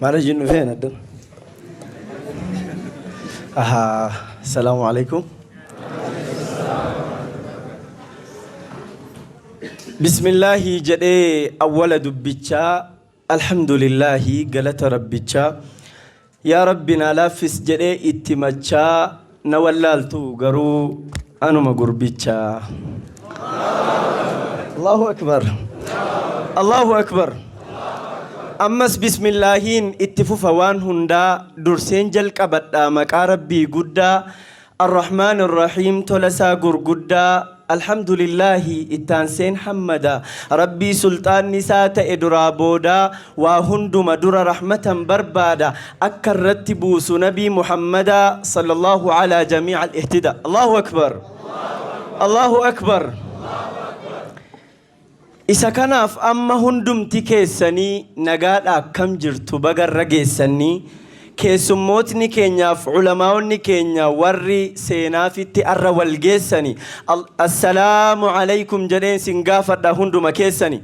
Maal hojiin dhufeen addana? Ahaa, salaamu alaikum. Bismillaahi jedhee awwala dubbichaa Alhamdulillaahi galata rabbichaa Yaa rabbi naa laaffis jedhee itti machaa Na wallaaltu garuu anuma gurbichaa. Allahu akbar Allahu akbar Ammas bismillaahiin itti fufa waan hundaa Durseen jalqabadha maqaa rabbii guddaa Arrahmaan Arrahiim tola isaa gurguddaa Alhamdulillaahi ittaanseen hammada Rabbii sulxaanni isaa ta'e duraa boodaa Waa hunduma dura rahmatan barbaada Akka irratti buusu nabii Muhammadaa Sallallahu alaa jamii'al ihtida Allahu Akbar Allahu Akbar Isa kanaaf amma hundumti keessanii nagaadha akkam jirtu baga irra geessannii keessummootni keenyaaf ulamaa'onni keenya warri seenaafitti arra wal geessani assalaamu alaykum jedheen sin gaafadha hunduma keessani.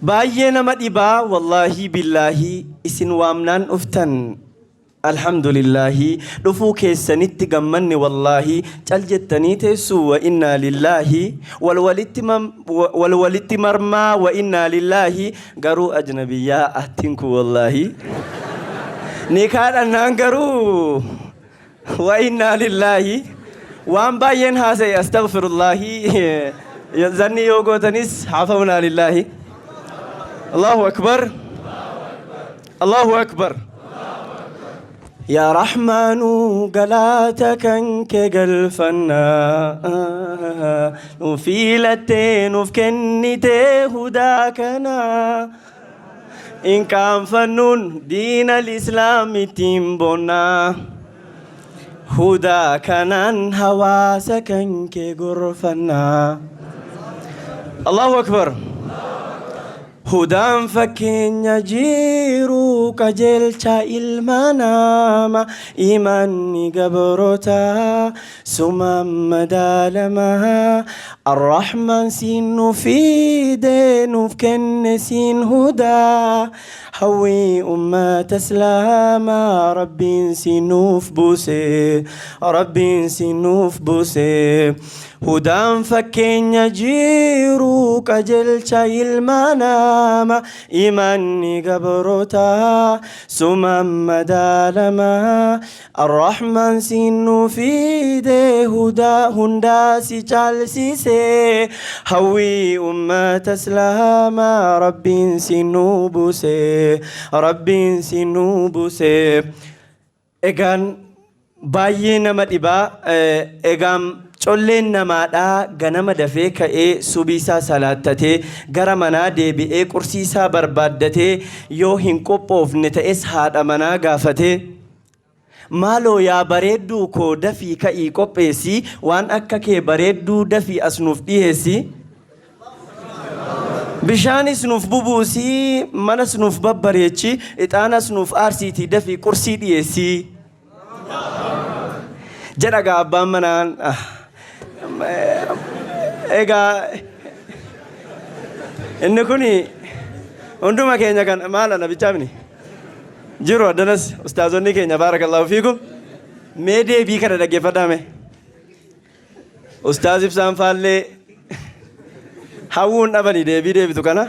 Baay'ee nama dhibaa wallaahii billaahii isin waamnaan dhuftan Alhamdulillaahi dhufuu keessanitti gammanne wallaahi cal jettanii teessu wa innaa lillaahi wal walitti wal walitti marmaa wa innaa lillaahi garuu ajnabiyyaa attiin kun wallaahi ni kaadhannaan garuu wa innaa lillaahi waan baay'een haasa'e astaghfirullaahi zanni yoo gootanis hafawnaa lillaahi Allahu akbar Allahu akbar Yaa Rahmaanu galaata kan kee galfanna nu fiilattee nuuf kennitee hudaa kana hin qaanfannuun diina lislaam ittiin boonna hudaa kanaan hawaasa kan kee gorfanna Allahu akbar Hudaan fakkeenya jiru qajeelcha ilma nama imanni gabroota sumaan madaalama Arrahmaan siin nu fide nuuf kenne siin hudaa hawwii ummata islaamaa Rabbiin siin nuuf buuse Rabbiin siin nuuf buuse Hudaan fakkeenya jiru qajeelcha ilma nama imanni gabroota sumaan madaalama Arrahmaan siin nu fide hudaa hundaa si caalsise hawwii ummata islaamaa Rabbiin siin nu buuse Rabbiin siin nu buuse. Egaan baay'ee nama dhibaa egaam colleen namaadhaa ganama dafee ka'ee subiisaa salaattatee gara manaa deebi'ee qursiisaa barbaaddatee yoo hin qophoofne ta'es haadha manaa gaafatee maaloo yaa bareedduu koo dafii ka'ii qopheessi waan akka kee bareedduu dafii as nuuf dhiheessi Bishaanis nuuf bubuusii, manas nuuf babbareechi, ixaanas nuuf aarsiitii dafii qursii dhiyeessii. Jedha gaa abbaan manaan. Egaa inni kun hunduma keenya kan maal ana bichaa mini jiru addanas ustaazonni keenya baarakallahu fiikum mee deebii kana dhaggeeffadhaa mee. Ustaaz Ibsaan faallee hawwuun dhabanii deebii deebitu kana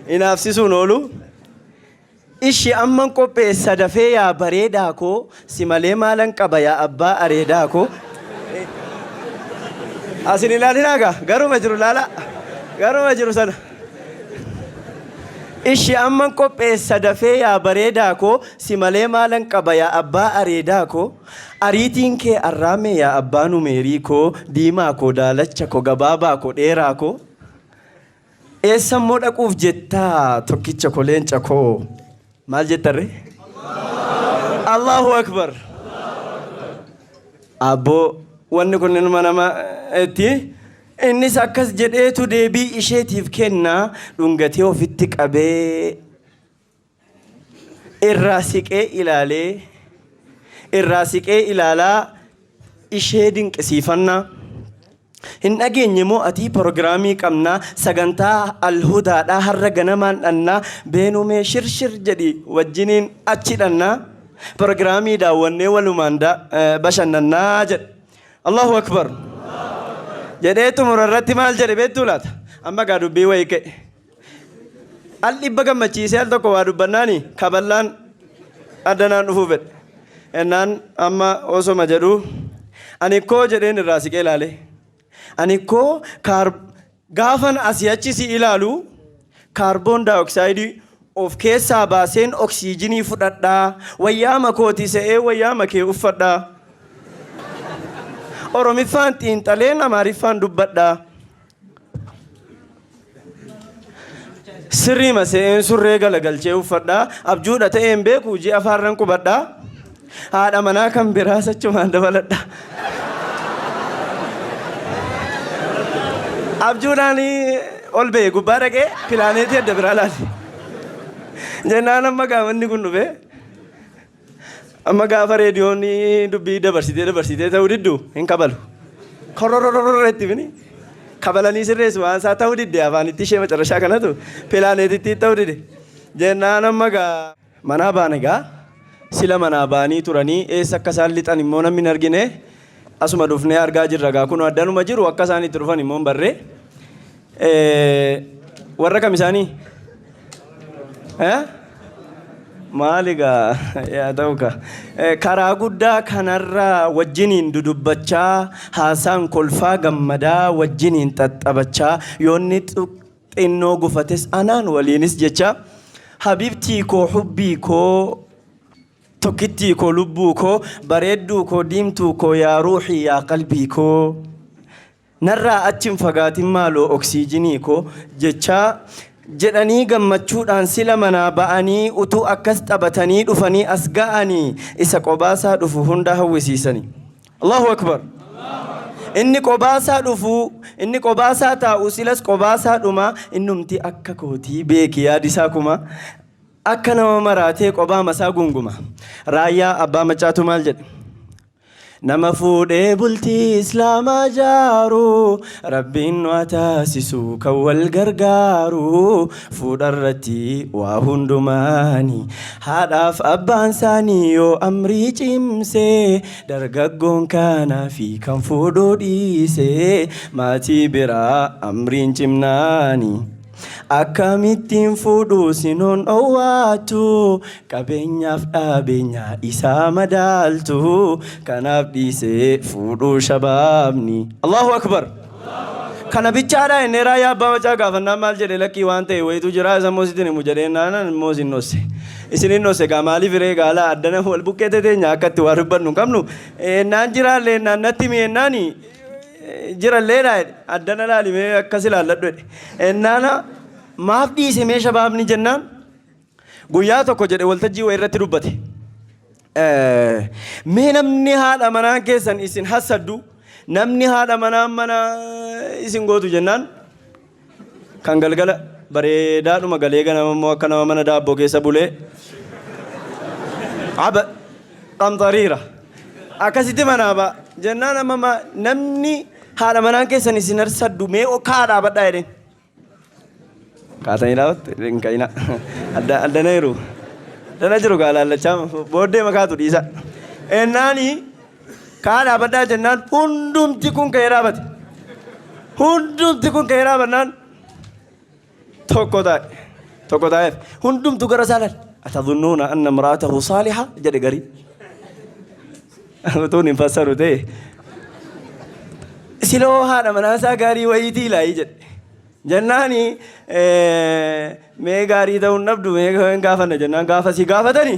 inaafsisuun oolu. Ishi amman qopheessa dafee yaa bareedaa koo si malee maalan qaba yaa abbaa areedaa koo. Asin ilaalinaa gaa garuma jiru laala garuma jiru sana. Ishi amman qopheessa dafee yaa bareedaa koo si malee maalan qaba yaa abbaa areedaa koo. Ariitiin kee arraamee yaa abbaa numeerii koo diimaa koo daalacha koo gabaabaa koo dheeraa koo Eessa immoo dhaquuf jettaa tokkicha koo leenca koo maal jettarre? Allahu Akbar. Abboo wanni kun inuma nama itti innis akkas jedheetu deebii isheetiif kenna dhungatee ofitti qabee Irraa siqee ilaalee irraa siqee ilaalaa ishee dinqisiifannaa. Hin dhageenye moo atii porogiraamii qabnaa sagantaa alhudaadhaa har'a ganamaan dhannaa beenuu mee shir shir jedhi wajjiniin achi dhannaa porogiraamii daawwannee walumaan bashannannaa jedhe. Allahu Akbar jedhee xumura irratti maal jedhe beektuu laata? Amma gaa dubbii wayii ka'e. Al dhibba gammachiisee al tokko waa dubbannaani kaballaan addanaan dhufuu fedhe. Ennaan amma osoma jedhuu ani koo jedheen irraa siqee ilaale. Ani koo kaar gaafan asii achi si ilaalu kaarboon daayoksaayidii of keessaa baaseen oksiijinii fudhadhaa wayyaama kooti se'ee wayyaama kee uffadhaa. Oromiffaan xiinxaleen Amaariffaan dubbadhaa. Sirriima se'een surree galagalchee uffadha. Abjuudha ta'ee hin beeku ji'a faarran qubadha. Haadha manaa kan biraas achumaan dabaladha. Abjuudhaan ol ba'e gubbaa dhaqee pilaaneetii adda biraa laale. Jennaan amma gaafanni kun dhufee Amma gaafa reediyoon dubbii dabarsitee dabarsitee ta'uu diddu hin kabalu. Korororororo itti fini. Kabalanii sirreessu waan isaa ta'uu didde afaanitti ishee macarrashaa kanatu pilaaneetitti ta'uu dide. Jennaan amma gaa manaa baane gaa sila manaa baanii turanii eessa akka isaan lixan immoo namni hin argine asuma dhufnee argaa jirra gaa kunoo addanuma jiru akka isaan itti dhufan immoo hin barree. Warra kam isaanii? Eh? Maali gaa yaa ta'u ka. Karaa guddaa kanarra wajjiniin dudubbachaa haasaan kolfaa gammadaa wajjiniin xaxxabachaa yoonni xinnoo gufates anaan waliinis jecha habibtii koo hubbii koo tokkittii koo lubbuu koo bareedduu koo diimtuu koo yaa ruuxii yaa qalbii koo Narraa achi hin fagaatin maaloo oksiijinii koo jechaa jedhanii gammachuudhaan sila manaa ba'anii utuu akkas taphatanii dhufanii as ga'anii isa qobaasaa dhufu hunda hawwisiisani. Allahu Akbar! Inni qobaasaa dhufu, inni qobaasaa taa'u silas qobaasaa dhuma, innumti akka kootii beeki yaadisaa kuma. Akka nama maraatee qobaa masaa gunguma. Raayyaa Abbaa Maccaatu maal jedhe? Nama fuudhee bultii Islaamaa jaaru Rabbiin nu haa taasisu kan wal gargaaru fuudharratti waa hundumaani haadhaaf abbaan isaanii yoo amrii cimse dargaggoon kanaa fi kan fuudhuu dhiise maatii biraa amriin cimnaani. Akkamittiin fuudhuu sinoon dhowwaattu qabeenyaaf dhaabeenya isaa madaaltu kanaaf dhiisee fuudhuu shabaabni. Allahu Akbar! Kana bichaadha innee raayyaa abbaa macaa gaafannaan maal jedhe lakkii waan ta'e wayitu jira isa immoo sitti himu jedhee naanan immoo isin dhosse. Isin hin dhosse gaa maaliif hiree gaala addana wal bukkee teteenya akka itti waa dubbannu hin qabnu. Naan jiraallee naan natti himi ennaani jiralleedha jedhe addana laali mee akkas ilaalladhu jedhe ennaana maaf dhiise mee shabaabni jennaan guyyaa tokko jedhe waltajjii wayii irratti dubbate. Mee namni haadha manaan keessan isin hassaddu namni haadha manaan mana isin gootu jennaan kan galgala bareedaadhuma galee ganama immoo akka nama mana daabboo keessa bulee aba qamxariira akkasitti manaa ba'a jennaan amma namni haadha manaan keessan isin harsaddu mee kaa dhaabadhaa jedheen. Kaatanii dhaabattu hin ka'ina. Adda addana jiru. Addana jiru gaa laallachaa booddee makaatu dhiisa. Ennaani kaa dhaabadhaa jennaan hundumti kun ka'ee dhaabate. Hundumti kun ka'ee dhaabannaan tokko taa'e. Tokko taa'eef hundumtu gara isaa laale. Atadhunnuuna anna imra'atahu saaliha jedhe garii. Utuun hin fassaru ta'e. Siloo haadha manaa isaa gaarii wayiitii ilaayii jedhe. Jennaani mee gaarii ta'uu hin dhabdu mee hin gaafanna jennaan gaafa si gaafatani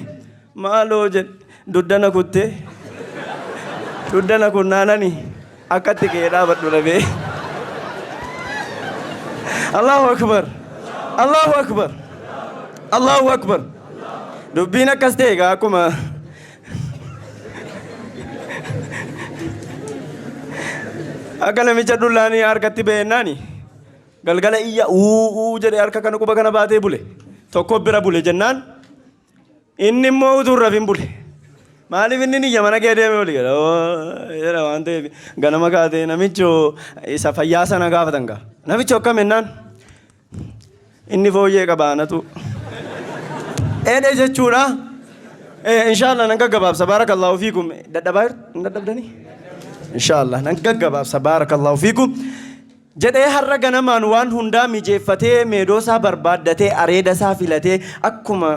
maaloo jedhe duddana kuttee duddana kunnaanani akkatti ka'ee dhaabadhu dhabee. Allahu Akbar! Allahu Akbar! Allahu Akbar! Dubbiin akkas ta'e egaa akkuma akka namicha dhullaanii harkatti ba'ennaani galgala iyya uu uu jedhee harka kana quba kana baatee bule tokko bira bule jennaan inni immoo utuu hin rafin bule. Maaliif inni niyya mana kee deemee oli jedha jedha waan ta'eef ganama kaatee namicho isa fayyaa sana gaafatan gaa. Namicho akkam jennaan inni fooyyee qaba anatu. Eedhe jechuudha. Inshaallah nan gaggabaabsa baarakallahu fiikum. Dadhabaa jirtu hin dadhabdanii? Inshaallah nan gaggabaabsa baarakallahu fiikum. Jedhee har'a ganamaan waan hundaa mijeeffatee meedoosaa barbaaddatee areedasaa filatee akkuma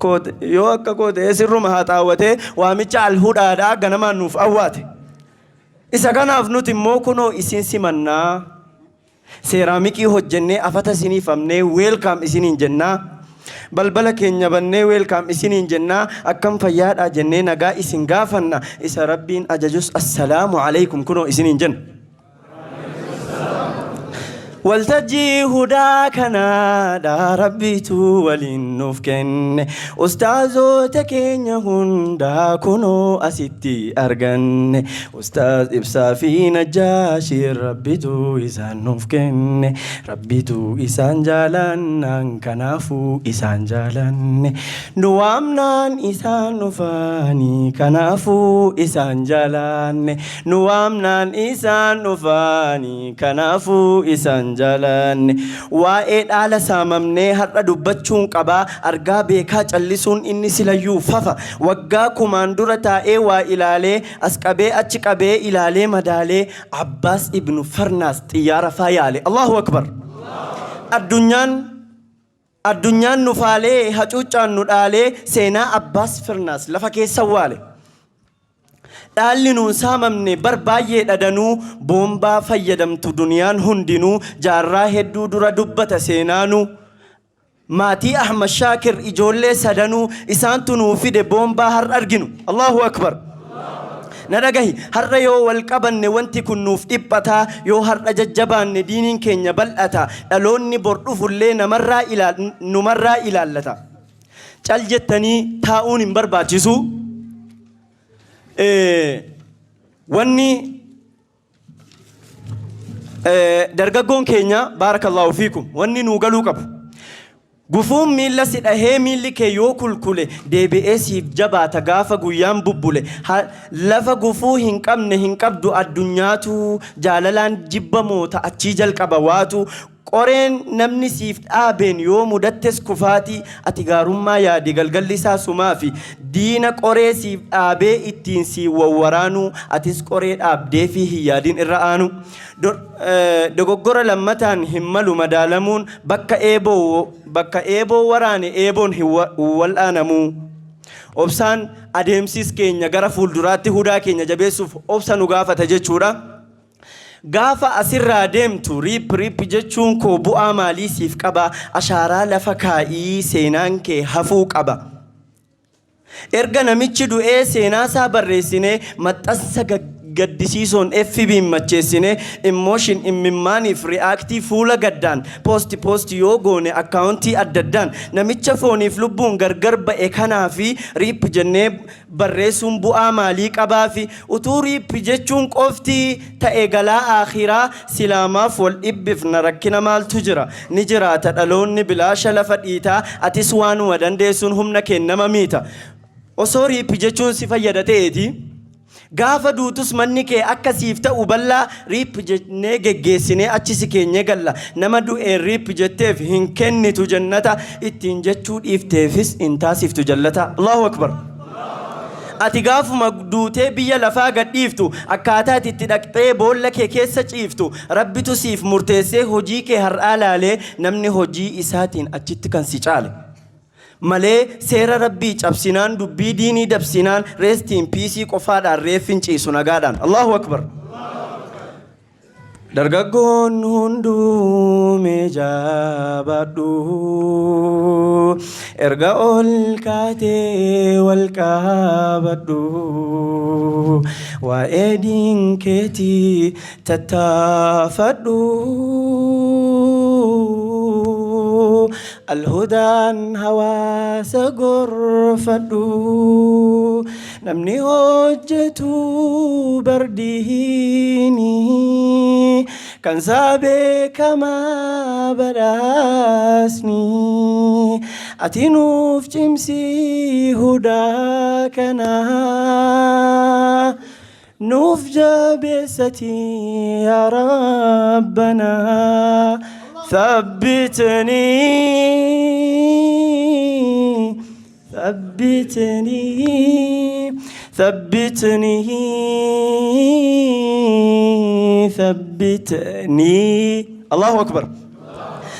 koo yoo akka koo ta'ee sirruma haxaawwatee waamicha alhudaadhaa ganamaan nuuf awwaate. Isa kanaaf nuti immoo kunoo isin simannaa seeraamikii hojjennee afata isiniif amnee weelkaam isiniin jennaa. Balbala keenya bannee weelkaam isiniin jennaa akkam fayyaadhaa jennee nagaa isin gaafanna isa rabbiin ajajus assalaamu alaikum kunoo isiniin jenna. Waltajjii hudaa kanaadha rabbitu waliin nuuf kenne. Ustaazoota keenya hundaa kunoo asitti arganne. Ustaaz Ibsaa fi Najjaashii rabbitu isaan nuuf kenne. Rabbitu isaan jaalannaan kanaafuu isaan jaalanne. Nu waamnaan isaan dhufaanii kanaafuu isaan jaalanne. Nu waamnaan isaan dhufaanii kanaafuu isaan jaalanne. Waa'ee dhaala saamamnee har'a dubbachuun qabaa argaa beekaa callisuun inni silayyuu fafa. Waggaa kumaan dura taa'ee waa ilaalee as qabee achi qabee ilaalee madaalee Abbaas ibnu Farnaas xiyyaara faa yaale. Allahu Akbar. Addunyaan Addunyaan nu faalee hacuuccaan nu dhaalee seenaa Abbaas Firnaas lafa keessa waale. Dhaalli nuun saamamne bar baay'eedha danuu boombaa fayyadamtu duniyaan hundinuu jaarraa hedduu dura dubbata seenaanuu. Maatii Ahmad Shaakir ijoollee sadanuu isaantu nuu fide boombaa har'a arginu. Allahu Akbar. Na dhagahi har'a yoo wal qabanne wanti kun nuuf dhiphataa yoo har'a jajjabaanne diiniin keenya bal'ata dhaloonni bor dhufullee namarraa numarraa ilaallata. Cal jettanii taa'uun hin barbaachisu. Wanni dargaggoon keenya baarakallaahu fiikum wanni nuu galuu qabu. Gufuun miilla si dhahee miilli kee yoo kulkule deebi'ee siif jabaata gaafa guyyaan bubbule. Lafa gufuu hin qabne hin qabdu addunyaatu jaalalaan jibba moota achii jalqaba waatu. Qoreen namni siif dhaabeen yoo mudattes kufaatii ati gaarummaa yaadi galgalli isaa sumaafi diina qoree siif dhaabee ittiin siin wawwaraanuu atis qoree dhaabdeefii hin yaadin irra aanu. Dogoggora lammataan hin malu madaalamuun bakka eeboo bakka eeboo waraane eeboon hin wal'aanamu. Obsaan adeemsis keenya gara fuulduraatti hudaa keenya jabeessuuf obsa nu gaafata jechuudha. Gaafa asirraa deemtu RIP RIP jechuun koo bu'aa maalii siif qaba? Ashaaraa lafa kaa'ii seenaan kee hafuu qaba. Erga namichi du'ee seenaasaa barreessinee maxxansa gaddisiisoon FB'n macheessinee emotion immimmaaniif react fuula gaddaan post post yoo goone akkaawuntii adda addaan namicha fooniif lubbuun gargar ba'e kanaafi RIP jennee barreessuun bu'aa maalii qabaafi? Utuu RIP jechuun qofti ta'e galaa aakhiraa silaa maaf wal dhibbifna rakkina maaltu jira? Ni jiraata dhaloonni bilaasha lafa dhiitaa atis waanuma dandeessuun humna keen nama miita. Osoo RIP jechuun si fayyada ta'eeti Gaafa duutus manni kee akka siif ta'u bal'aa RIP jennee geggeessinee achi si keenyee galla. Nama du'een RIP jetteef hin kennitu jannata ittiin jechuu dhiifteefis hin taasiftu jallata. Allahu Akbar. Ati gaafuma duutee biyya lafaa gad dhiiftu akkaataa ati itti dhaqxee boolla kee keessa ciiftu Rabbitu siif murteessee hojii kee har'aa laalee namni hojii isaatiin achitti kan si caale. Malee seera Rabbii cabsinaan dubbii diinii dabsinaan rest in peace qofaadhaan reeffi hin ciisu nagaadhaan. Allahu Akbar. Dargaggoon hunduu mee jabaadhu erga ol kaatee wal qabadhu waa'ee diin keetii tattaafadhu. Alhudaan hawaasa gorfadhu. Namni hojjetu bardiini kan isaa beekamaa badhaasni. Ati nuuf cimsi hudaa kana. Nuuf jabeessati yaa Rabbana. Thabbitnii Thabbitnii Thabbitnii Thabbitnii. Allahu Akbar.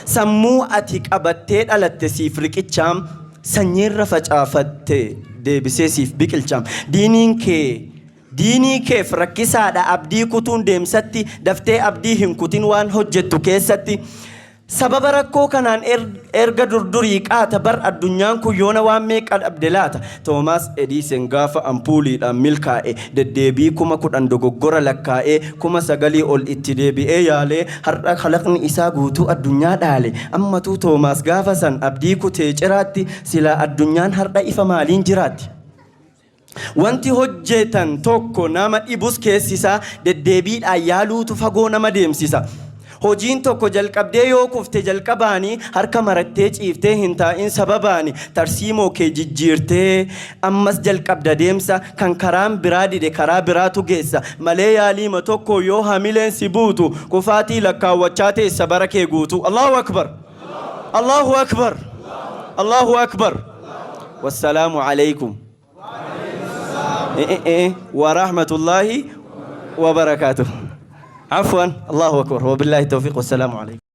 Sammuu ati qabattee dhalatte siif riqichaam, sanyiirra facaafatte deebisee siif biqilchaam. Diiniin kee Diinii keef rakkisaadha abdii kutuun deemsatti, daftee abdii hin kutin waan hojjettu keessatti. Sababa rakkoo kanaan erga durdurii qaata bar addunyaan kun yoona waan meeqa dhabde laata? Toomaas Ediisen gaafa ampuuliidhaan milkaa'e deddeebii 10,000 dogoggora lakkaa'ee 9,000 ol itti deebi'ee yaalee har'a kalaqni isaa guutuu addunyaa dhaale. Ammatuu Toomaas gaafa san abdii kutee ciraatti silaa addunyaan har'a ifa maaliin jiraatti? Wanti hojjetan tokko nama dhibus keessi isaa deddeebiidhaan yaaluutu fagoo nama deemsisa. Hojiin tokko jalqabdee yoo kufte jalqabaani harka marattee ciiftee hin taa'in sababaani tarsiimoo kee jijjiirtee ammas jalqabda deemsa kan karaan biraa dide karaa biraatu geessa malee yaaliima tokko yoo hamileen si buutu kufaatii lakkaawwachaa teessa bara kee guutuu. Allahu Akbar! Allahu Akbar! Allahu Akbar! Wassalaamu Aleykum. Wa rahmatullahi wa barakaatuh. Afwan, Allahu Akbar. Wabillahi tawfiq wassalaamu alaikum.